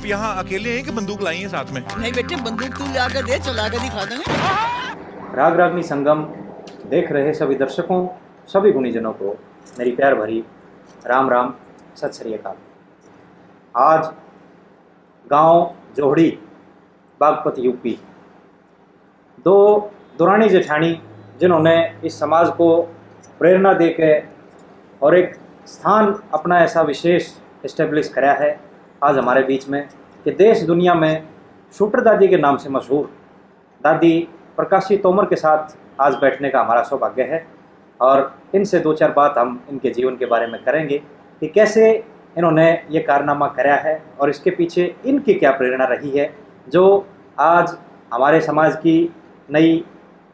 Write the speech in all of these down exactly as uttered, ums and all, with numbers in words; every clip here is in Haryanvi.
यहाँ अकेले हैं कि बंदूक लाई हैं साथ में? नहीं बेटे, बंदूक तू ला के दे, चला के दिखा देंगे। राग रागनी संगम देख रहे सभी दर्शकों, सभी गुणीजनों को मेरी प्यार भरी राम राम, सत श्री अकाल। आज गांव जोहड़ी, बागपत, यूपी, दो दुरानी जेठानी जिन्होंने इस समाज को प्रेरणा दे के और एक स्थान अपना ऐसा विशेष एस्टेब्लिश करा है आज हमारे बीच में, कि देश दुनिया में शूटर दादी के नाम से मशहूर दादी प्रकाशी तोमर के साथ आज बैठने का हमारा सौभाग्य है और इनसे दो चार बात हम इनके जीवन के बारे में करेंगे कि कैसे इन्होंने ये कारनामा करा है और इसके पीछे इनकी क्या प्रेरणा रही है, जो आज हमारे समाज की नई,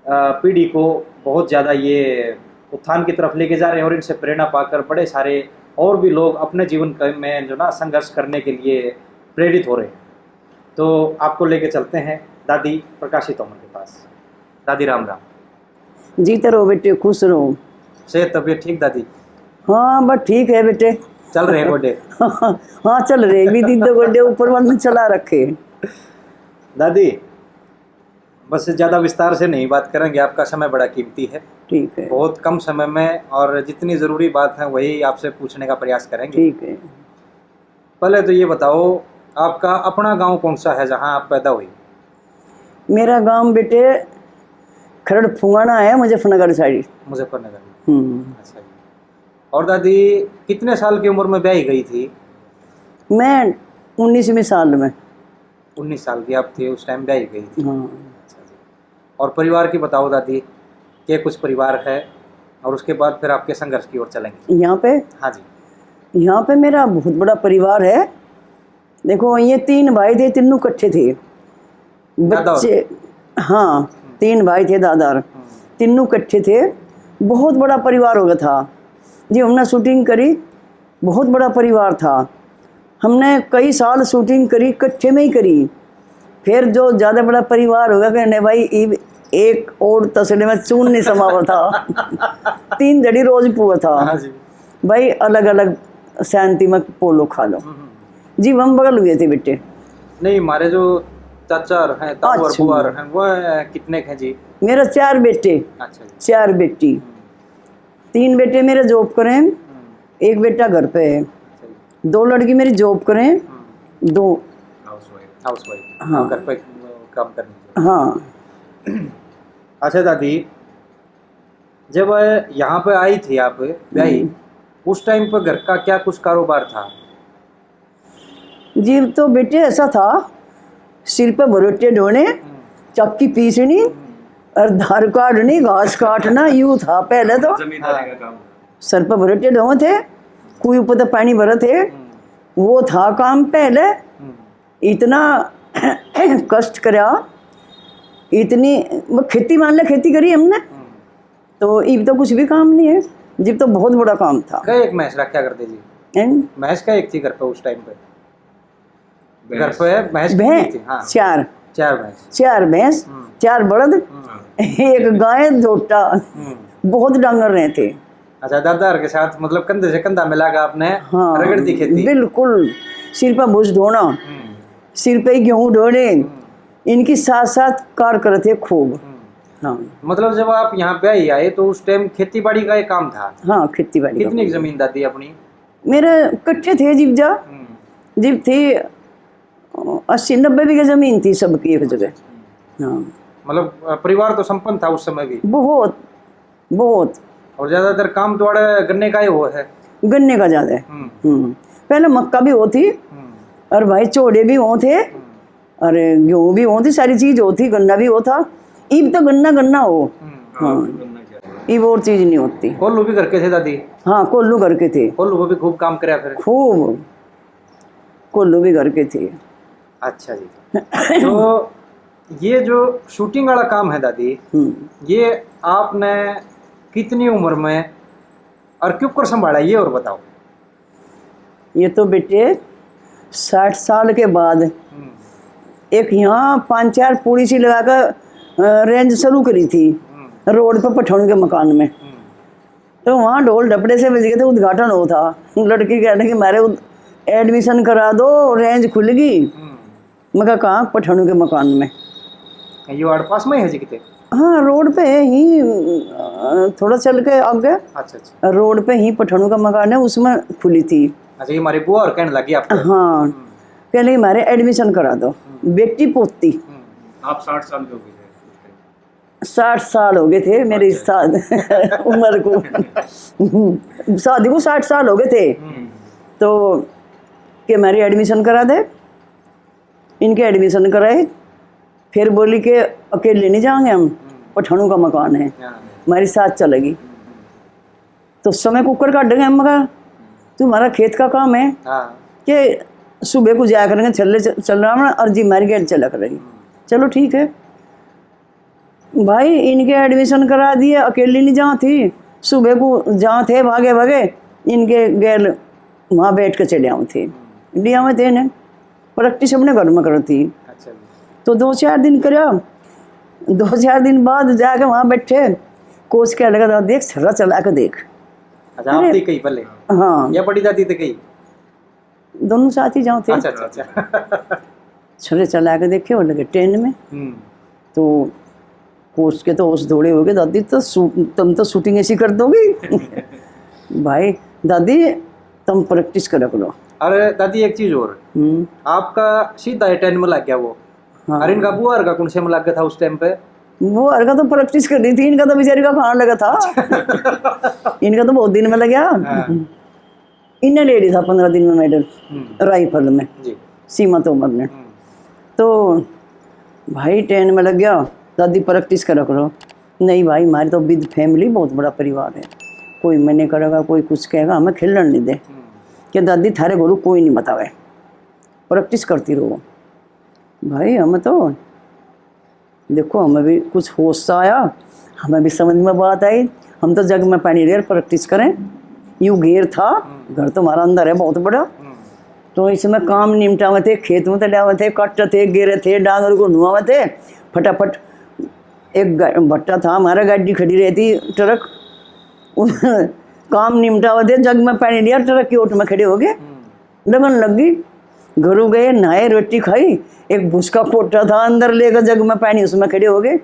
अ, पीढ़ी को बहुत ज़्यादा ये उत्थान की तरफ लेके जा रहे हैं और इनसे प्रेरणा पाकर बड़े सारे और भी लोग अपने जीवन क-, में जो ना संघर्ष करने के लिए प्रेरित हो रहे हैं। तो आपको लेके चलते हैं दादी प्रकाशी तोमर के पास। दादी, राम राम। जीते रहो बेटे, खुश रहो। सेहत, तबीयत ठीक दादी? हाँ, बस ठीक है बेटे। चल रहे गोडे? हाँ, चल रहे, भी दीदे गोडे ऊपर वाले चला रखे। दादी, बस ज़्यादा विस्तार से नहीं बात करेंगे, आपका समय बड़ा कीमती है। ठीक है। बहुत कम समय में और जितनी ज़रूरी बात है वही आपसे पूछने का प्रयास करेंगे। ठीक है। पहले तो ये बताओ, आपका अपना गांव कौन सा है जहां आप पैदा हुई? मेरा गांव बेटे खरड़ फुंगाना है, मुजफ्फरनगर साइड। मुजफ्फरनगर में। हम्म। अच्छा जी। और दादी, कितने साल की उम्र में ब्याही गई थी? मैं उन्नीसवीं साल में। उन्नीस साल की आप थी उस टाइम ब्याही गई थी। हाँ। अच्छा जी। और परिवार की बताओ दादी, के कुछ परिवार है, और उसके बाद फिर आपके संघर्ष की ओर चलेंगे। यहाँ पे हाँ जी। यहाँ पे मेरा बहुत बड़ा परिवार है। देखो, ये तीन भाई थे, तीनों इकट्ठे थे। दादा और? बच्चे, हाँ, तीन भाई थे दादा और, तीनों इकट्ठे थे। बहुत बड़ा परिवार हो गया था जी। हमने शूटिंग करी, बहुत बड़ा परिवार था। हमने कई साल शूटिंग करी, इकट्ठे में ही करी। फिर जो ज़्यादा बड़ा परिवार हो गया, कहने भाई, इब एक और तसड़े में चून नहीं समावा था। तीन जड़ी रोज पुआ था। हाँ जी। भाई, अलग अलग शांति में पोलो खा लो। हम्म। जी, हम बगल हुए थे बेटे। नहीं, हमारे जो चाचा और हैं, ताऊ और अच्छा। बुआ और हैं, वो हैं, कितने हैं जी? मेरा चार बेटे, अच्छा जी। चार बेटी। तीन बेटे मेरे जॉब करें, हम्म। एक बेटा घर पे है। अच्छा जी। दो लड़की मेरी जॉब करें, हम्म। दो हाउस वाइफ। House wife. हाँ। घर पे काम करनी है। हाँ। अच्छा दादी, जब यहाँ पे आई थी आप ब्याही, हम्म। उस टाइम पे घर का क्या कुछ कारोबार था? जी, तो बेटे ऐसा था, सिर पे भरोटे ढोने, चक्की पीसनी और धार काटनी, घास काटना, यू था पहले तो। जमींदारी का काम। सर पे भरोटे ढोए थे, कुएं पे तो पानी भरे थे, वो था काम पहले। इतना कष्ट करया, इतनी वो खेती मान ले, खेती करी हमने, तो इब तो कुछ भी काम नहीं है। जिब तो बहुत बड़ा काम था। कई एक भैंस रखा करते जी? हैं? भैंस कई एक थी घर पे उस टाइम पे? घर पे भैंस कितनी भैंस थी? हाँ। चार, चार भैंस। चार भैंस, हम्म। चार बलद, हम्म। एक गाय, झोटा, हम्म। बहुत डांगर रहे थे। अच्छा, दादा के साथ मतलब कंधे से कंधा मिलाकर आपने हाँ, रगड़ दी खेती? बिल्कुल। सिर पे भूस ढोना, हम्म। सिर पे गेहूं ढोने, इनकी साथ साथ कार करे थे खूब। हम्म। हाँ, मतलब जब आप यहाँ पे ही आए तो उस टाइम खेती बाड़ी का एक काम था? हाँ, खेती बाड़ी का कितनी काम। जमीन दादी अपनी? मेरे कट्ठे थे जिब जा, हम्म। जिब थे, अ, अस्सी नब्बे बीघे जमीन थी सबकी एक जगह। हाँ, मतलब अ, परिवार तो संपन्न था उस समय भी? बहुत, बहुत। और ज्यादातर काम तो आड़े गन्ने का ही हो है? गन्ने का ज्यादा है। हम्म। हम्म, पहले मक्का भी होती, हम्म। और भाई चोड़े भी होते, और गेहूं भी होती, सारी चीज होती, गन्ना भी होता। इब तो गन्ना गन्ना हो। हम्म। हाँ, इब और चीज नहीं होती। कोल्हू भी घर के थे दादी? हाँ, कोल्हू घर के थे, कोल्हू भी खूब काम करया फिर? खूब। कोल्हू भी घर के थे। अच्छा जी। तो ये जो शूटिंग वाला काम है दादी, हम्म। ये आपने कितनी उम्र में और क्यों कर संभाला, ये और बताओ। ये तो बेटे, साठ साल के बाद हम्म। एक यहाँ पांच चार पूड़ी सी लगा कर, अ, रेंज शुरू करी थी, हम्म। रोड पर पठान के मकान में। हम्म। तो वहाँ ढोल ढपड़े से बज गए थे, उद्घाटन हो था। लड़की कहने की मारे उद-, एडमिशन करा दो, रेंज खुल गई। मैं कहा, कहाँ? पठानों के मकान में। ये वार्ड पास में है जी कितने? हाँ, रोड पे है ही, अ, थोड़ा चल के आगे। अच्छा अच्छा। रोड पे ही पठानों का मकान है, उसमें खुली थी। अच्छा, ये हमारी बुआ और कहने लगी आपको? हाँ, कहने लगी, हमारे एडमिशन करा दो, बेटी पोती। आप साठ साल के हो गए थे? साठ साल हो गए थे मेरी शाद- उम्र को। शादी को साठ साल हो गए थे। तो कि हमारी एडमिशन करा दे, इनके एडमिशन कराए। फिर बोली कि अकेले नहीं जाएंगे हम, पठानों का मकान है, हमारी साथ चलेगी। तो समय कुकर काटेंगे हम, मगर तुम्हारा खेत का काम है हाँ। कि सुबह को जाया करेंगे, चल चल रहा हूँ और जी मारी गेट चला करेगी। चलो ठीक है भाई, इनके एडमिशन करा दिए, अकेली नहीं जहाँ थी, सुबह को जहाँ थे भागे भागे, इनके गैल वहाँ बैठ के चले आऊँ थे, लिया हुए थे इन्हें। प्रैक्टिस अपने घर में करती। अच्छा जी। तो दो चार दिन करा, दो चार दिन बाद जाके वहाँ बैठे, कोच कह लगा, देख छर्रा चला के देख। अच्छा, आप थी कहीं पहले? हाँ, या बड़ी दादी थी कहीं? दोनों साथ ही जाओ थे। अच्छा अच्छा अच्छा। छर्रे चला के देखे, वो लगे ट्रेन में। हम्म। तो कोच के तो होश थोड़े हो गए, दादी तो शू- तुम तो शूटिंग ऐसी कर दोगी। भाई, दादी, तुम प्रैक्टिस करा करो। अरे दादी, एक चीज और, हम्म। आपका सीधा ही टेन में लग गया वो। हाँ। अरे इनका बुआ का कौन से में लग गया था उस टाइम पे? वो हर का तो प्रैक्टिस कर रही थी, इनका तो बेचारी का खान लगा था। इनका तो बहुत दिन में लग गया। हाँ। इन्हें ले लिया था पंद्रह दिन में मेडल हम्म। राइफल में, जी। सीमा तोमर ने। हम्म। तो भाई ट्रेन में लग गया, दादी प्रैक्टिस करा करो। नहीं भाई, हमारी तो विद फैमिली, बहुत बड़ा परिवार है, कोई मना करेगा, कोई कुछ कहेगा, हमें खेलन नहीं दे। हम्म। कि दादी, थारे घरों कोई नहीं बतावे, प्रैक्टिस करती रहो। भाई, हम तो, देखो, हमें भी कुछ होश सा आया, हमें भी समझ में बात आई। हम तो जग में पानी रेर प्रैक्टिस करें, यू घेर था, घर तो हमारा अंदर है बहुत बड़ा। हम्म। तो इसमें काम निमटावे थे, खेत में तले आवे थे, काटे थे, गेरे थे, डांगर को नुआवे थे। फटाफट एक गा- भट्टा था हमारा, गाड़ी खड़ी रहती, ट्रक, काम निमटावे थे, जग में पानी लिया, ट्रक की ओट में खड़े हो गए। लगन लग गई, घरों गए, नहाए, रोटी खाई, एक भूस का पोटा था, अंदर लेकर जग में पानी, उसमें खड़े हो गए।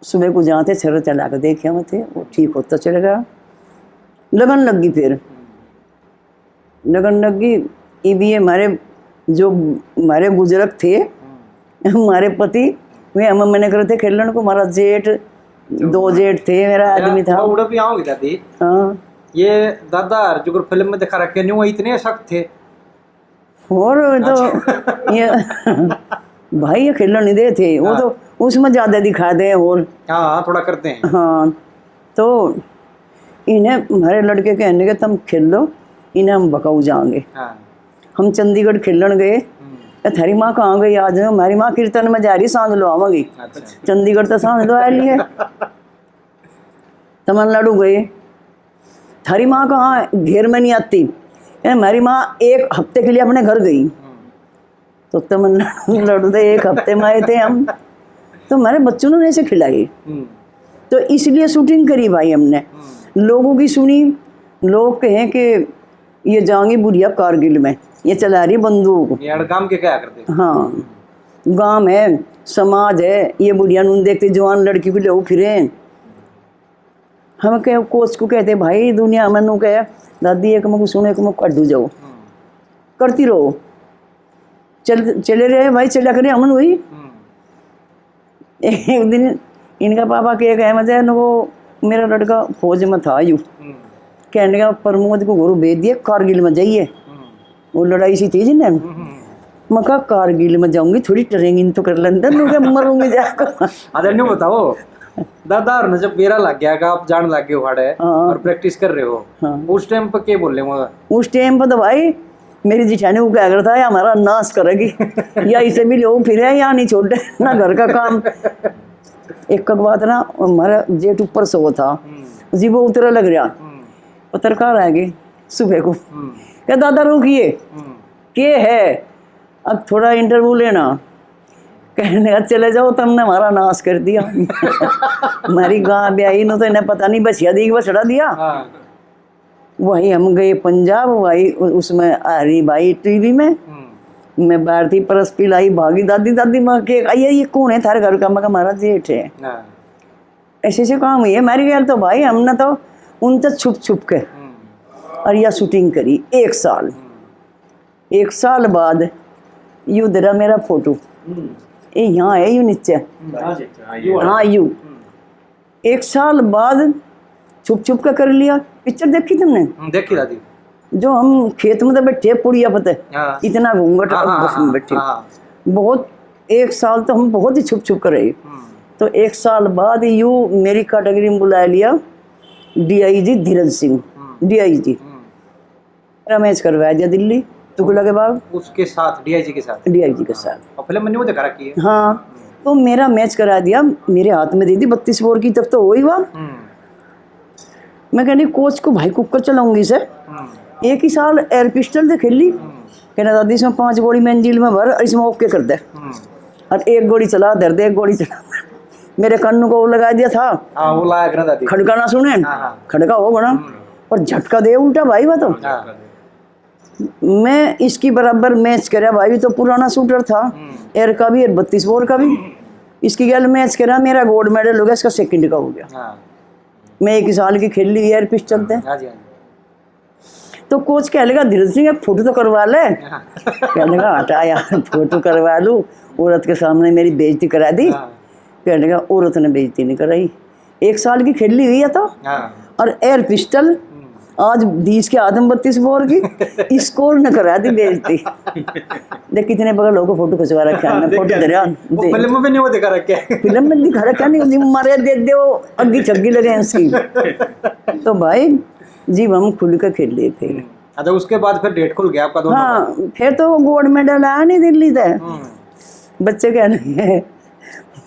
सुबह को जाते छर्रा चला के देखे हुए थे, वो ठीक होता चला गया। लगन लग गई फिर, लगन लग गई। इब ये हमारे, जो हमारे बुजुर्ग थे, हमारे पति, वे हमें मना करे थे खेलन को। हमारा जेठ, दो जेठ थे, मेरा आदमी था। उड़े भी आओगे दादी। हाँ। ये दादा हर जो फिल्म में दिखा रखे न्यू इतने सख्त थे। और तो ये भाई, ये खेलन नहीं दे थे, वो तो उसमें ज्यादा दिखा दे। और हाँ हाँ, थोड़ा करते हैं। हाँ, तो इन्हें हमारे लड़के कहने के, तुम खेल लो, इन्हें हम बकाऊ जाएंगे। हाँ। हम चंडीगढ़ खेलन गए। हम्म। "ए, थारी माँ कहाँ गई आज?" "हमारी माँ कीर्तन में जा रही, सांझ लो आवांगी।" अच्छा। चंडीगढ़ तो सांझ लो आ रही है। तमिलनाडु गए, "थारी माँ कहाँ है? घेर में नहीं आती।" "ए, हमारी माँ एक हफ्ते के लिए अपने घर गई।" हम्म। तो तमिलनाडु तो एक हफ्ते में आए थे हम, तो हमारे बच्चों ने ऐसे खिलाई। हम्म। तो इसलिए शूटिंग करी भाई हमने, लोगों की सुनी। लोग कहें कि ये जाएंगी बुढ़िया कारगिल में, ये चला रही बंदूक। ये हर काम के क्या करते? हाँ, गांव है, समाज है, ये बुढ़िया नून देखते जवान लड़की को ले फिरे। हम कह, कोच को कहते, भाई, दुनिया में नू कह, दादी, एक मुख सुनो, एक मुख काटू जाओ, करती रहो। चल चले रहे भाई, चला करे हमन हुई। हम्म। एक दिन इनका पापा के कहे, मतलब, इनको, मेरा लड़का फौज में था यू, हम्म। कहने का, "प्रमोद को घरों भेज दिए, कारगिल में जाइए।" हम्म। वो लड़ाई सी थी जी ने। हम्म। मैं कहा, "कारगिल में जाऊंगी, थोड़ी ट्रेनिंग तो कर लेंदे, नू के मरूंगी जाकर।" अच्छा, न्यू बताओ, दादा और ने जब बेरा लग गया कि आप जान लग गए हो हाड़े हाँ। और प्रैक्टिस कर रहे हो, हाँ। उस टाइम पे क्या बोले वो? उस टाइम पर तो भाई मेरी जिठानी को क्या करता है, हमारा नाश करेगी। या इसे भी लो फिर है, या नहीं छोड़े ना घर का काम। एक एक बात ना, हमारा जेठ ऊपर सो था, हम्म। जी वो उतरा लग रहा, हम्म। पत्रकार आ गए सुबह को, हम्म। क्या, "दादा रुकिए, हम्म। के है, अब थोड़ा इंटरव्यू लेना।" कहने का, "चले जाओ, तुमने हमारा नाश कर दिया।" हमारी गां ब्याही नु तो इन्हें पता नहीं बछिया दी कि बछड़ा दिया। हाँ। वही हम गए पंजाब, वही उ-, उसमें आ रही भाई टीवी में। हम्म। मैं बाहर थी, परस पिलाई, भागी, "दादी, दादी, मैं केक, ये, ये कौन है थारे घर का?" मैं कहा, "हमारा जेठ है।" हाँ। ऐसे ऐसे काम हुए हमारी गैल तो भाई, हमने तो उनसे छुप छुप के हम्म। और यह शूटिंग करी एक साल। हम्म। एक साल बाद यू धरा मेरा फोटो, हम्म। ये यहाँ है, यू नीचे। हम्म, हाँ जी, हाँ, यू हाँ, वाला। यू। हम्म। एक साल बाद छुप छुप के कर लिया। पिक्चर देखी तुमने? हम्म, देखी दादी। जो हम खेत में तो बैठे पुड़िया पते, हाँ। इतना घूंघट हाँ, और हाँ, बस में हाँ, बैठे। हाँ। बहुत, एक साल तो हम बहुत ही छुप छुप कर रहे। हम्म। तो एक साल बाद यू मेरी कैटेगरी में बुला लिया डीआईजी धीरज सिंह, हम्म। डीआईजी। हम्म। मेरा मैच करवा दिया दिल्ली, तुगला के बाग। उसके साथ, डीआईजी के साथ? डीआईजी के साथ। और फिल्म में नहीं वो दिखा रखी है? हाँ, तो मेरा मैच करा दिया, मेरे हाथ में दे दी बत्तीस बोर की, तब तो वही हुआ। हम्म। मैं कहनी कोच को, "भाई, कुकर चलाऊंगी सर।" हम्म। एक ही साल एयर पिस्टल से खेली। हम्म। कहना, "दादी, इसमें पांच गोली मंजिल में भर, इसमें ओके कर दे।" हम्म। और एक गोली चला, धर दे, एक गोली चला। मेरे कान को लगा दिया था। हाँ, वो लाया करना दादी। खड़का ना सुने, हाँ, हाँ। खड़का हो बना, हम्म। पर झटका दे उल्टा भाई, वो तो। हाँ। मैं इसकी बराबर मैच करया भाई, तो पुराना शूटर था, हम्म। एयर का भी और बत्तीस बोर का भी। इसकी गैल मैच करा, मेरा गोल्ड मेडल हो गया, इसका सेकंड का हो गया। हाँ। मैं एक ही साल की खेल ली एयर पिस्टल ते। हाँ जी, हाँ जी। तो कोच कह लगा, "धीरज सिंह, एक फोटो तो करवा ले।" हाँ। कह लगा, "हटा यार, फोटो करवा लूँ, औरत के सामने मेरी बेइज्जती करा दी।" हाँ। कहने का, औरत ने बेइज्जती नहीं कराई। एक साल की खेली हुई है तो। हाँ। और एयर पिस्टल, हम्म। आज बीस के हाथ में बत्तीस बोर की, स्कोर ने करा दी बेइज्जती। देख, कितने बगल होकर फोटो खिंचवा रखे हैं, देख फोटो यार, धरे हैं, वो देख। फिल्म में नहीं वो दिखा रखे हैं। फिल्म में दिखा रखा नहीं, उन्हें मारे दे दे, वो अग्गी छग्गी लगे हैं उसकी। तो भाई, जीव हम खुल के खेले फिर। हम्म। अच्छा, उसके बाद फिर डेट खुल गया आपका दोनों हाँ, का? फिर तो वो गोल्ड मेडल आया नहीं दिल्ली से। हम्म। बच्चे कहने लगे,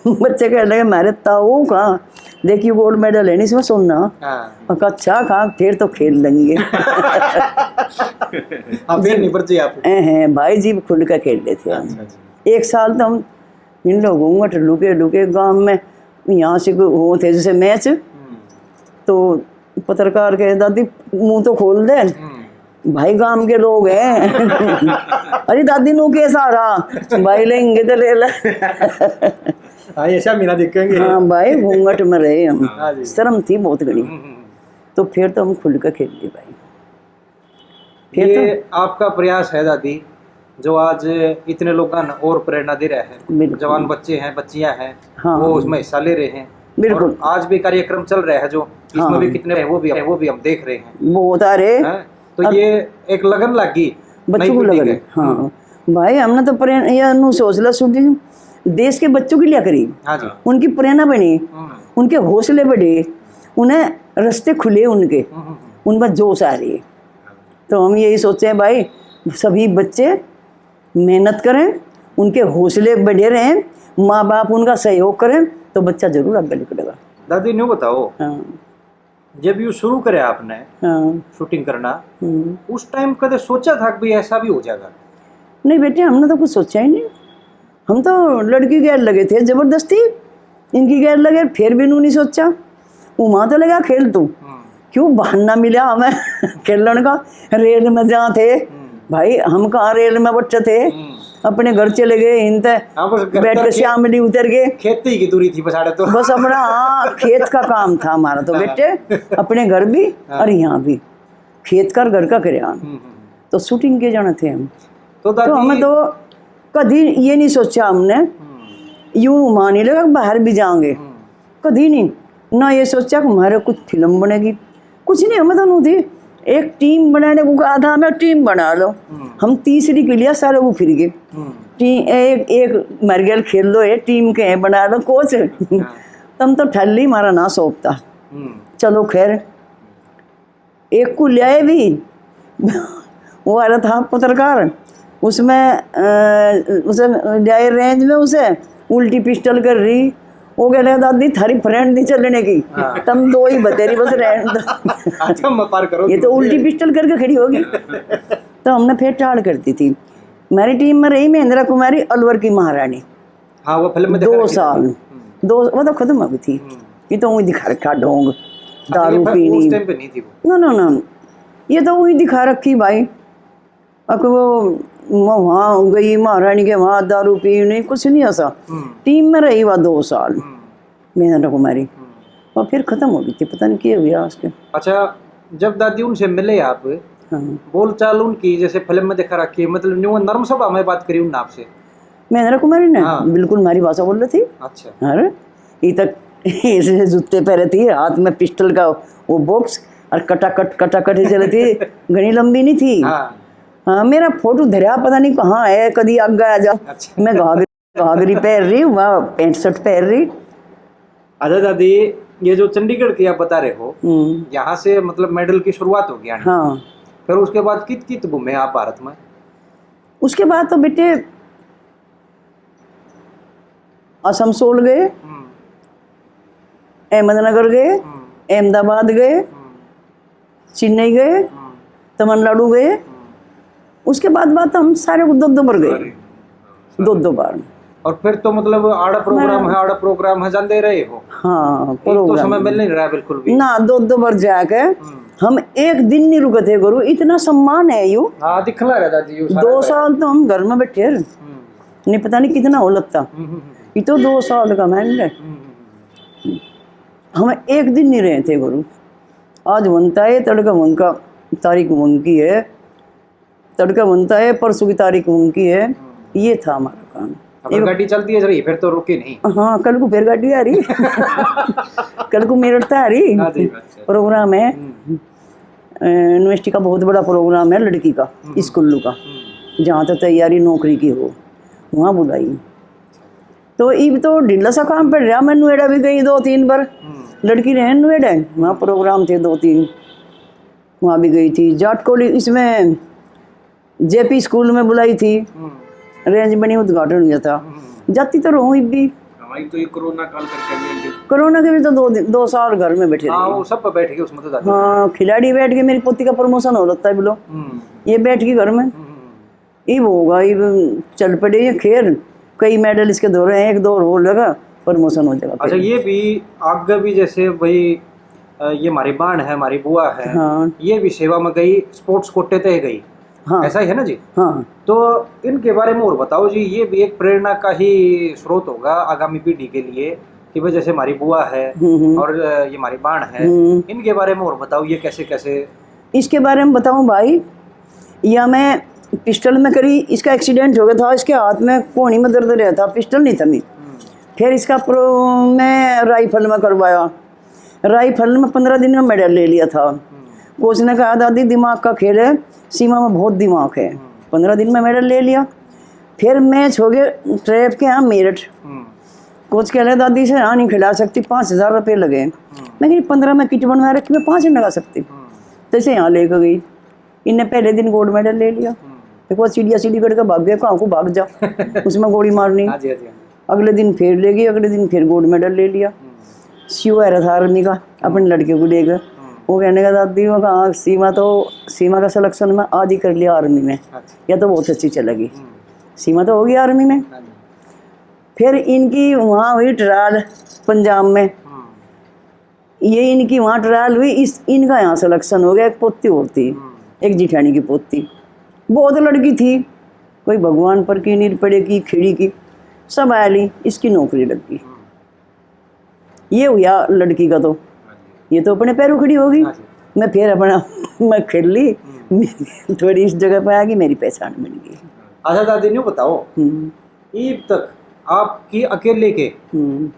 बच्चे कहने लगे, "मारे ताऊ कहाँ? देखिए, गोल्ड मेडल है नहीं इसमें, सोना।" हाँ। मैं कहा, "अच्छा, कहाँ, फिर तो खेल लेंगे।" हाँ, फिर नहीं पर्ची आप। ए, हैं, भाई जी खुल के खेल लेते हैं। अच्छा, अच्छा। एक साल तो हम इन लोगों घूंघट लुके लुके गांव में, यहाँ से कोई हो थे जैसे मैच, हम्म। तो पत्रकार कहे, "दादी, मुंह तो खोल दे।" हम्म। भाई, गांव के लोग हैं। "अरे दादी, नू के सहारा?" "भाई, लेंगे तो ले ले।" हाँ, ये सब मेरा देखेंगे। हाँ भाई, घूंघट में रहे हम। हाँ जी। शर्म थी बहुत घणी। हम्म, हम्म, हम्म। तो फिर तो हम खुल के खेल लिए भाई। फिर ये तो आपका प्रयास है दादी, जो आज इतने लोगों ने और प्रेरणा दे रहा है। बिल्कुल। जवान बच्चे हैं, बच्चियां हैं, हाँ, वो हाँ। उसमें हिस्सा ले रहे हैं। बिल्कुल। और आज भी कार्यक्रम चल रहा है, जो इसमें हाँ। भी कितने हैं, वो भी, वो भी हम देख रहे हैं। बहुत आ रहे। हैं? तो अब ये एक लगन लग गई बच्चों नई को पीढ़ी लगन, के। हाँ। हम्म। भाई, हमने तो प्रेरणा, ये नु सोच ला, सुधी देश के बच्चों के लिए करी। हाँ जी। उनकी प्रेरणा बनी, हम्म। उनके हौसले बढ़े, उन्हें रास्ते खुले उनके, हम्म, हम्म, हम्म। उनमें जोश आ रही है। तो हम यही सोचे हैं भाई, सभी बच्चे मेहनत करें, उनके हौसले बढ़े रहें, माँ बाप उनका सहयोग करें, तो बच्चा जरूर आगे निकलेगा। दादी, न्यू बताओ, हाँ। जब यू शुरू करे आपने हाँ। शूटिंग करना, हम्म। उस टाइम कदे सोचा था कि भाई ऐसा भी हो जाएगा? नहीं बेटे, हमने तो कुछ सोचा ही नहीं। हम तो लड़की गैर लगे थे जबरदस्ती, इनकी गैर लगे, फिर भी नू नहीं सोचा। वो माँ तो लगा, "खेल तू।" हम्म। क्यों बहाना मिला हमें खेलन का? रेल में जहाँ थे, हम्म। भाई, हम कहाँ रेल में बैठे थे? हम्म। अपने घर चले गए, इन ते हाँ, बस घर बैठ के तक खे-, श्यामली उतर गए। खेती की दूरी थी बस, साढ़े तो। बस अपना, हाँ, खेत का काम था हमारा तो, हाँ। बेटे, अपने घर भी हाँ। और यहाँ भी। खेत का और घर का करे हम। हम्म, हम्म। तो शूटिंग के जाना थे हम। तो तो दादी हमें तो कभी ये नहीं सोचा हमने, हम्म। यूं मान ही लगा बाहर भी जाएंगे। हम्म। कभी नहीं, ना ये सोचा कि हमारे कुछ फिल्म बनेगी, कुछ नहीं। हमें तो नू थी एक टीम बनाने को कहा था, हमें टीम बना लो। हम्म। हम तीसरी के लिए सारे वो फिर गए। हम्म। टी-, एक, एक मर गया, खेल लो, ये टीम के हैं, बना लो कोच। हाँ। तम तो ठल्ली मारा ना सौंपता। हम्म। चलो खैर, एक को ल्याए भी, वो आ रहा था पत्रकार, उसमें, अ, उसे ल्याए रेंज में, उसे उल्टी पिस्टल कर रही। वो कह रहे, "दादी, थारी फ्रेंड नहीं चलने की, हाँ। तुम दो ही बतेरी, बस रहने दो।" अच्छा, मैं पार करो ये तो तुम। उल्टी पिस्टल करके खड़ी होगी। तो हमने फिर टाल कर दी थी। हमारी टीम में रही महेंद्रा कुमारी, अलवर की महारानी। हाँ, वो फिल्म में दिखा दो रखी है। साल, हम्म। दो, वो तो खत्म हो गई थी। हम्म। ये तो वही दिखा रखा ढोंग, हाँ, तो दारू ये फिर पीनी। उस टाइम पे नहीं थी वो। No, no, no। ये तो वही दिखा रखी भाई। अब वो, मैं वहाँ गई, महारानी के वहाँ दारू पी, नहीं, कुछ नहीं ऐसा। टीम में रही वहाँ दो साल। मेहंद्र कुमारी। और फिर खत्म हो गई थी, पता नहीं क्या हुआ उसके। अच्छा, जब दादी उनसे मिले आप, हाँ। बोलचाल उनकी जैसे फिल्म में दिखा रखी है, मतलब न्यू नरम स्वभाव में बात करी उनने आपसे? मेहंद्र कुमारी ने हाँ। बिल्कुल हमारी भाषा बोल रही थी। अच्छा। अरे, ये तक ऐसे जूते पहरे थी, हाथ में पिस्टल का वो बॉक्स, और कटाकट कटाकट ही चली थी। घनी लंबी नहीं थी। हाँ। हाँ, मेरा फोटो धरया पता नहीं कहाँ है, कदी आगे आ जा। अच्छा। मैं घाघरी, घाघरी पहन रही, वहाँ पैंट शर्ट पहन रही। अच्छा दादी, ये जो चंडीगढ़ की आप बता रहे हो, हम्म, यहाँ से मतलब मेडल की शुरुआत हो गया। हाँ। फिर उसके बाद कित कित घूमे आप भारत में? उसके बाद तो बेटे आसनसोल गए, हम्म, अहमदनगर गए, हम्म, अहमदाबाद गए, हम्म, चेन्नई गए, हम्म, तमिलनाडु गए। हम्म। उसके बाद बाद हम सारे दो दो बार गए, दो दो बार। और फिर तो मतलब आड़ा प्रोग्राम है, आड़ा प्रोग्राम है, जाते रहे हो? हाँ, एक तो समय मिल नहीं रहा बिल्कुल भी। ना, दो दो बार जाके हम्म। हम एक दिन नहीं रुके थे गुरु, इतना सम्मान है यू। हाँ, दिखला रहा दादी यू सारा दो पे। साल तो हम घर में बैठे रहे, हम्म, नहीं पता नहीं कितना हो लगता। हम्म, हम्म, हम्म, ये तो दो साल का मैं ले, हम्म, हम्म। हम एक दिन नहीं रहे थे गुरु। आज बनता है तड़का उनका, तारीख उनकी है, तड़का बनता है, परसों की तारीख उनकी है। ये था हमारा काम। अगर गाड़ी चलती है रही फिर तो रुकी नहीं। हाँ, कल को फिर गाड़ी आ रही। कल को मेरठ तो आ रही। हाँ जी, अच्छा। प्रोग्राम है, हम्म, यूनिवर्सिटी का बहुत बड़ा प्रोग्राम है लड़की का, स्कूल का, हम्म, जहाँ तक तैयारी नौकरी की हो, वहाँ बुलाई। तो इब तो ढीला सा काम पड़ रहा, मैं नोएडा भी गई दो तीन बार। हम्म, लड़की रहे नोएडा, वहाँ प्रोग्राम थे दो तीन, वहाँ भी गई थी। जाट कॉलेज, इसमें जेपी स्कूल में बुलाई थी, हम्म, रेंज बनी, उद्घाटन हुआ था। हम्म। जाती तो रहूँ इब भी। हमारी तो ये कोरोना काल करके भी कोरोना के भी तो दो दिन, दो साल घर में बैठे हाँ, रहे। वो सब पे बैठ गए उसमें तो दादी। हाँ, खिलाड़ी बैठ के मेरी पोती का प्रमोशन हो रहा है बोलो, हम्म, ये बैठ गई घर में। हम्म, इब होगा, इब चल पड़े ये खेल, कई मेडल इसके धो रहे हैं, एक दो और हो लगा, प्रमोशन हो जाएगा। अच्छा, ये भी आगे भी जैसे भाई, अ, ये हमारी बाण है, हमारी बुआ है, हाँ। ये भी सेवा में गई, स्पोर्ट्स कोटे तय गई, हाँ। ऐसा ही है ना जी? हाँ। तो इनके बारे में और बताओ जी, ये भी एक प्रेरणा का ही स्रोत होगा आगामी पीढ़ी के लिए कि भाई जैसे हमारी बुआ है हम्म, हम्म। और, अ, ये हमारी बाण है, हम्म। इनके बारे में और बताओ, ये कैसे कैसे? इसके बारे में बताऊं भाई, या मैं पिस्टल में करी, इसका एक्सीडेंट हो गया था, इसके हाथ में कोहनी में दर्द रहता, पिस्टल नहीं था मैं। फिर इसका प्रो मैं राइफल में करवाया, राइफल में पंद्रह दिन में मेडल ले लिया था। कोच ने कहा, दादी, दिमाग का खेल है, सीमा में बहुत दिमाग है। पंद्रह दिन में मेडल ले लिया। फिर मैच हो गया ट्रैप के यहाँ मेरठ। हम्म, कोच कह रहे, दादी से यहाँ नहीं खिला सकती, पाँच हजार रुपये लगे। मैं कही, पंद्रह में किट बनवा रखी, मैं पाँच नहीं लगा सकती। हम्म, जैसे यहाँ लेकर गई, इनने पहले दिन गोल्ड मेडल ले लिया। हम्म। देखो, सीढ़िया सीढ़ी करके भाग गया, कहाँ को भाग जा, उसमें गोली मारनी। हाँ जी, हाँ जी, हाँ जी। अगले दिन फिर ले गई, अगले दिन फिर गोल्ड मेडल ले लिया। सीओ आ रहा था आर्मी का, अपने लड़के को लेकर। वो कहने का, दादी, वो कहा, सीमा तो, सीमा का सिलेक्शन में आज ही कर लिया आर्मी में, अच्छा। या तो बहुत अच्छी चलेगी। हम्म, सीमा तो होगी आर्मी में। हाँ जी। फिर इनकी वहाँ हुई ट्रायल पंजाब में, हम्म, ये इनकी वहाँ ट्रायल हुई, इस इनका यहाँ सिलेक्शन हो गया। एक पोती और थी, एक जिठानी की पोती, बहुत लड़की थी, कोई भगवान पर की नहीं पड़े की, खिड़ी की, सब आया ली, इसकी नौकरी लग गई। ये हुआ लड़की का तो, ये तो अपने पैरों खड़ी हो गई। हाँ जी। मैं फिर अपना मैं खेल ली, थोड़ी इस जगह पे आ गई, मेरी पहचान बन गई। अच्छा दादी, न्यू बताओ, हम्म, ईब तक आपकी अकेले के हम्म।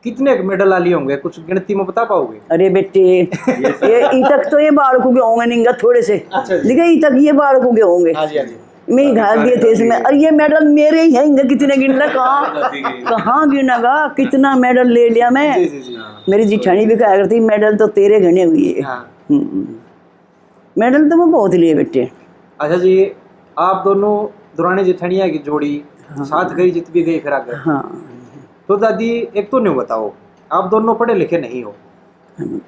कितने मेडल आ लिए होंगे, कुछ गिनती में बता पाओगे? अरे बेटे, ये इतक तो ये बालकों के होंगे नहीं, थोड़े से। अच्छा जी। देखिए, इतक ये बालकों के होंगे। हाँ जी, हाँ जी। मैं ही घाल दिए थे इसमें, और ये मेडल मेरे ही हैं, इनका कितने गिन ले, कहाँ, कहाँ गिनेगा, कितना मेडल ले लिया मैं। जी, जी, जी। मेरी जिठानी भी कहा करती, मेडल तो तेरे घने हुए। हाँ। हम्म। मेडल तो मैं बहुत लिए बेटे। अच्छा जी, आप दोनों दुरानी जिठानिया की जोड़ी हाँ। साथ गई, जीत भी गई फिर आगे। हाँ। तो दादी, एक तो न्यू बताओ, आप दोनों पढ़े लिखे नहीं हो, हम्म।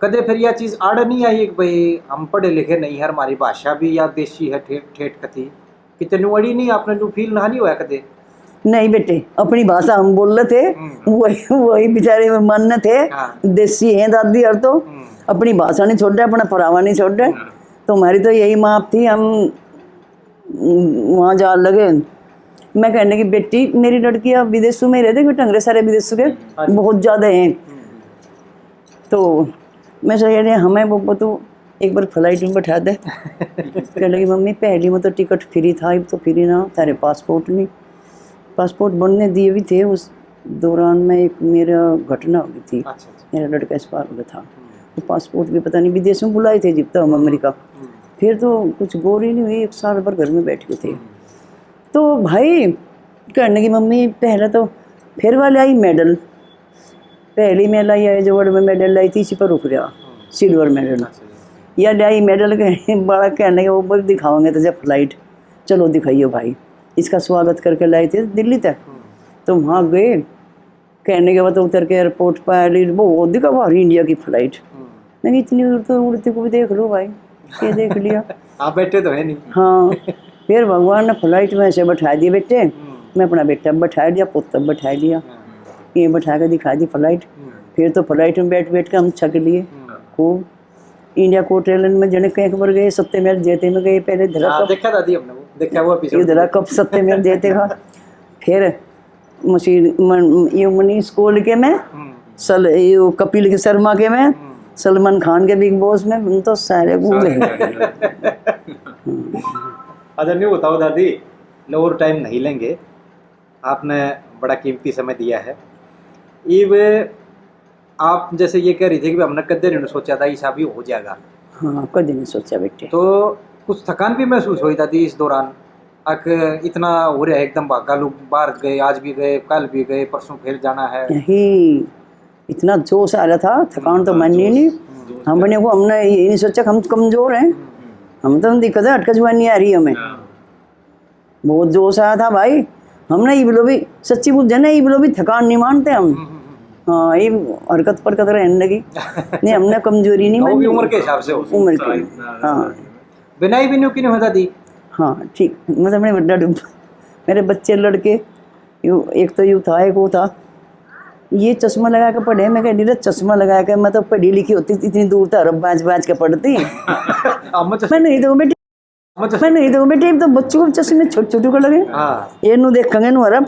कदे फिर यह चीज आड़ नहीं आई कि भाई हम पढ़े लिखे नहीं है, हमारी भाषा भी या देसी है, ठेठ ठेठ कथी, कितने न्यू अड़ी नहीं, आपने न्यू फील ना नहीं हुआ कदे? नहीं बेटे, अपनी भाषा हम बोल रहे थे, हम्म। वही वही बेचारे मन थे, हाँ। देसी हैं दादी और तो हम्म। अपनी भाषा नहीं छोड़े, अपना परावा नहीं छोड़े। हम्म। तो हमारी तो यही माप थी, हम वहाँ जा लगे। मैं कहने की, "बेटी, मेरी लड़की अब विदेशों में रहते, क्योंकि ढंगरे सारे विदेशों के बहुत ज़्यादा हैं।" तो मैं सही कह रही, "हमें वो, वो तो एक बार फ्लाइट में बैठा दे।" कहने लगी, "मम्मी, पहली में तो टिकट फ्री था, अब तो फ्री ना, थारे पासपोर्ट नहीं।" पासपोर्ट बनने दिए भी थे, उस दौरान में एक मेरा घटना हो गई थी। अच्छा, अच्छा। मेरा लड़का एक्सपायर हो गया था। हम्म। तो पासपोर्ट भी पता नहीं, विदेश में बुलाए थे जिब तक हम अमेरिका। हम्म। फिर तो कुछ गौर ही नहीं हुई, एक साल भर घर में बैठ के थे। हम्म। तो भाई कहने की, "मम्मी, पहले तो फिर वाले आई मेडल, पहली मैं लाई है जो वर्ल्ड में मेडल लाई थी, इसी पर रुक रहा, हम्म। Silver medal. अच्छा, अच्छा। या लाई मेडल के बालक कहने के, वो बोल, दिखाओगे तो जब फ्लाइट, चलो दिखाइयो भाई, इसका स्वागत करके लाए थे दिल्ली तक।" हम्म। तो वहाँ गए, कहने के बाद उतर के एयरपोर्ट पर आली, वो दिखा बाहर इंडिया की फ्लाइट। हम्म। मैंने कहा, "इतनी दूर तो उड़ती को भी देख लो भाई, ये देख लिया।" आप बैठे तो है नहीं। हाँ। फिर भगवान ने फ्लाइट में ऐसे बैठा दिए बेटे, हम्म। मैं अपना बेटा बैठा दिया, पुत्र बैठा दिया, हाँ। ये बैठा के दिखा दी फ्लाइट। हम्म। फिर तो फ्लाइट में बैठ बैठ के हम छक लिए हम्म। खूब। इंडिया कोट एयरलाइन में जने कई बार गए, सत्ते मेल जैते में गए, पहले धरा हाँ, कप, देखा दादी हमने वो, देखा वो episode। इधर कप सत्ते मेल जैते का। फिर मशीन, मन, ये मनीष कौल के में, हम्म। सल-, ये कपिल के शर्मा के में, हम्म। सलमान खान के बिग बॉस में, हम तो सारे घूमे। सारे घूमे। अच्छा, नहीं बताओ दादी, लो और टाइम नहीं लेंगे, आपने बड़ा कीमती समय दिया है। इब आप जैसे ये कह रही थी कि हमने कदे नहीं सोचा था, ऐसा भी हो जाएगा। हाँ, कदे नहीं सोचा बेटे। तो कुछ थकान भी महसूस हुई दादी इस दौरान? अक इतना हो रहा है एकदम भागा लोग, बाहर गए, आज भी गए, कल भी गए, परसों फिर जाना है। नहीं, इतना जोश आ रहा था, थकान तो हाँ, मानी जोश, नहीं। हम्म। हमने वो, हमने ये नहीं सोचा कि हम कमजोर हैं। हम्म, हम्म। हम तो दिक्कत है, अटका जुआ नहीं आ रही हमें। हाँ। बहुत जोश आया था भाई। हमने इब लो भी, सच्ची बोल जाने, इब लो भी थकान नहीं मानते हम। हम्म, हम्म, हम्म। हाँ, ये हरकत परकत रहने लगी। नहीं, हमने कमजोरी नहीं वो भी मानी। उम्र के हिसाब से हो। उम्र के, हाँ। बिनाई भी न्यू की नहीं होता दी? हाँ, ठीक। मतलब मेरे बड्डा डुब-, मेरे बच्चे लड़के, यू, एक तो यू था, एक वो था। ये चश्मा लगा के पढ़े, मैं कह, "नीरज, चश्मा लगा के मैं तो पढ़ी लिखी होती, इतनी दूर तक बाज बाज के पढ़ती।" हम चश्मा मैं नहीं तो बेटी, हम चश्मा मैं नहीं तो बेटी, तो बच्चों को चश्मे छोटे छोटे को लगे। हाँ। ये नू देखेंगे नू अरब,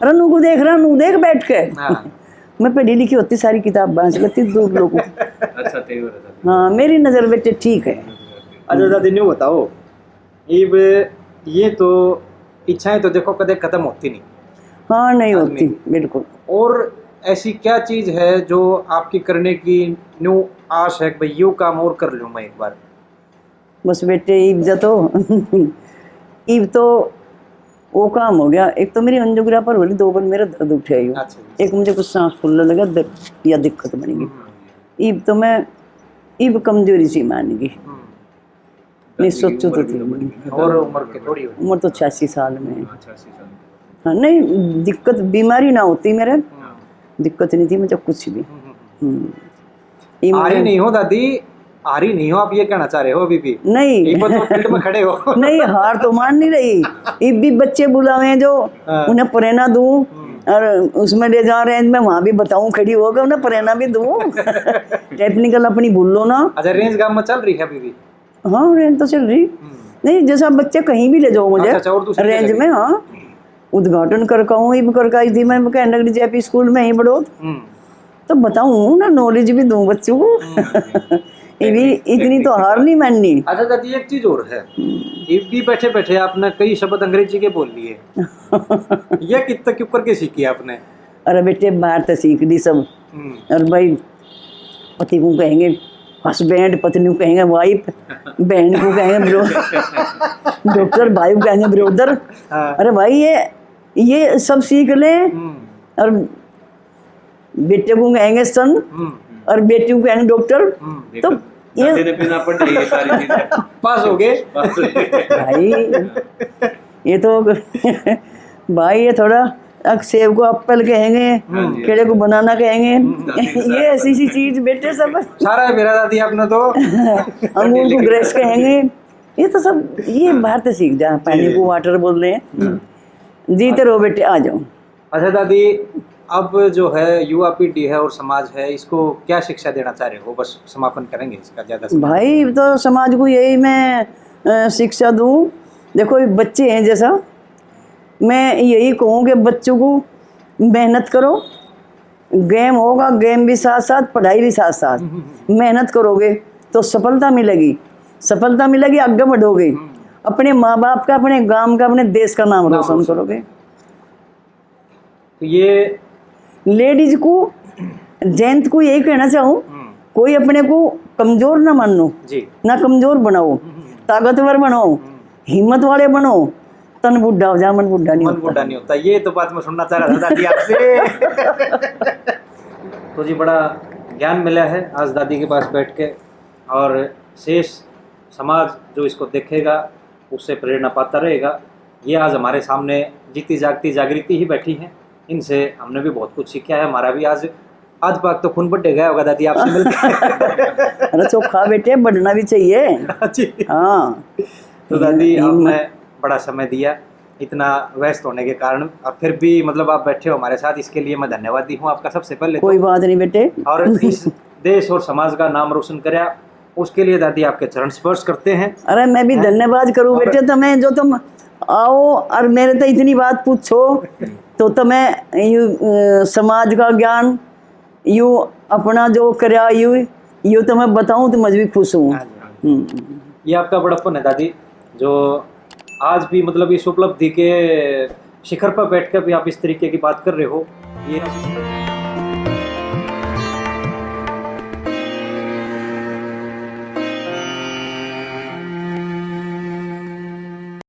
अरे नू को देख रहा, नू देख बैठ के। हाँ। मैं पढ़ी लिखी होती, सारी किताब बाज लेती दूर लोगों। अच्छा, तेरे वाला था। हाँ, मेरी नज़र बेटे ठीक है। अच्छा दादी, न्यू बताओ, इब ये तो इच्छाएं तो देखो कदे खत्म होती नहीं। हाँ, नहीं आदमी होती, बिल्कुल। और ऐसी क्या चीज़ है जो आपकी करने की न्यू आश है कि भाई, यो काम और कर लूँ मैं एक बार? बस बेटे, इब जा तो, इब तो वो काम हो गया। एक तो मेरी एंजियोग्राफर बोली, दो बार मेरा दर्द उठे आयो। अच्छा। एक मुझे कुछ सांस फूलने लगा, दर्द या दिक्कत बन गई। हम्म। इब तो मैं, इब कमजोरी सी मान गई। हम्म। नहीं, सोचो तो थी। और उम्र के थोड़ी हो? उम्र तो छियासी साल में है। हाँ, छियासी साल। हाँ, नहीं, दिक्कत, बीमारी ना होती मेरे, हाँ। दिक्कत नहीं थी मुझे कुछ भी। हम्म, हम्म। हम्म। ये आ रही मेरे नहीं हो दादी, आ रही नहीं हो, आप ये कहना चाह रहे हो अभी भी? नहीं। ये तो फील्ड में खड़े हो। नहीं, हार तो मान नहीं रही। ये भी बच्चे बुलावे हैं जो हाँ। उन्हें प्रेरणा दूं हम्म। और उसमें ले जा रहे हैं, मैं वहाँ भी बताऊं, खड़ी होकर उन्हें प्रेरणा भी दूं। टेक्निकल अपनी भूलो ना। अच्छा, रेंज गांव में चल रही है अभी भी? हाँ, रेंज तो चल रही। हम्म। नहीं, जैसा बच्चे कहीं भी ले जाओ मुझे, अच्छा, अच्छा, और दूसरी रेंज जगह में, हाँ। उद्घाटन करके आऊँ, इब करके आई थी मैं, कहने लगी जेपी स्कूल में ही बड़ौद। हम्म। तो बताऊँ ना, नॉलेज भी दूँ बच्चों को। हम्म। ये भी इतनी तो हार नहीं माननी। अच्छा दादी, एक चीज और है, हम्म। ये भी बैठे बैठे आपने कई शब्द अंग्रेजी के बोल लिए। ये कितना, क्यों करके सीखी आपने? अरे बेटे, बाहर तो सीख ली सब। हम्म। और भाई, पति को कहेंगे हस्बैंड, पत्नी को कहेंगे वाइफ, बहन को कहेंगे ब्रो-, डॉक्टर, भाई को कहेंगे ब्रदर। हाँ। अरे भाई, ये, ये सब सीख ले। हम्म। और बेटे को कहेंगे सन हम्म। और बेटी को कहेंगे डॉक्टर। हम्म। तो देखो, ये दादी ने बिना पढ़े ये सारी चीजें पास हो गए। पास हो गए। भाई, ये तो भाई, ये थोड़ा अक सेब को एप्पल कहेंगे, हाँ जी। केले को बनाना कहेंगे। हम्म। ये ऐसी सी चीज बेटे सब। सारा मेरा दादी आपने तो अंगूर को ग्रेप्स कहेंगे। ये तो सब, ये बाहर से सीख जा, पानी जी। को वाटर बोल रहे हैं। हम्म। जीते रहो बेटे, आ जाओ। अच्छा दादी, अब जो है युवा पीढ़ी है और समाज है, इसको क्या शिक्षा देना चाह रहे हो? बस समापन करेंगे इसका, ज्यादा समय। भाई, तो समाज को यही मैं अ, शिक्षा दूं। देखो, ये बच्चे हैं जैसा, मैं यही कहूँ कि बच्चों को मेहनत करो, गेम होगा, गेम भी साथ साथ, पढ़ाई भी साथ साथ। मेहनत करोगे तो सफलता मिलेगी, सफलता मिलेगी, आगे बढ़ोगे, अपने माँ बाप का, अपने गांव का, अपने देश का नाम रोशन करोगे। तो ये लेडीज को, जेंट को यही कहना चाहूँ, हम्म, कोई अपने को कमजोर ना मानो, जी। ना कमजोर बनाओ, हम्म, ताकतवर बनाओ, हम्म, हिम्मत वाले बनो। तन बुढ़ा हो जा, मन बुढ़ा नहीं मन होता। बुढ़ा नहीं होता। ये तो बात मैं सुनना चाह रहा था दादी आपसे। तो जी, बड़ा ज्ञान मिला है आज दादी के पास बैठ के, और शेष समाज जो इसको देखेगा, उससे प्रेरणा पाता रहेगा। ये आज हमारे सामने जीती जागती जागृति ही बैठी है, इनसे हमने भी बहुत कुछ सीखा है। हमारा भी आज, आज पाक तो खून बढ़ गया होगा दादी आपसे मिलकर। अरे चोखा बेटे, बढ़ना भी चाहिए। जी। हाँ। तो दादी, हिम्मत। आपने बड़ा समय दिया, इतना व्यस्त होने के कारण, और फिर भी, मतलब, आप बैठे हो हमारे साथ, इसके लिए मैं धन्यवादी हूँ आपका सबसे पहले तो। कोई बात नहीं बेटे। और इस देश और समाज का नाम रोशन करया, उसके लिए दादी आपके चरण स्पर्श करते हैं। अरे मैं भी हैं? धन्यवाद करूँ और बेटे, तुम्हें जो तुम आओ और मेरे तो इतनी बात पूछो, तो तुम्हें यू, अ, समाज का ज्ञान, यू अपना जो करया, यू, यू तुम्हें बताऊँ तो मैं भी खुश हूँ। हाँ जी, हाँ जी। हम्म। ये आपका बड़प्पन है दादी, जो आज भी, मतलब, इस उपलब्धि के शिखर पर बैठकर भी आप इस तरीके की बात कर रहे हो। ये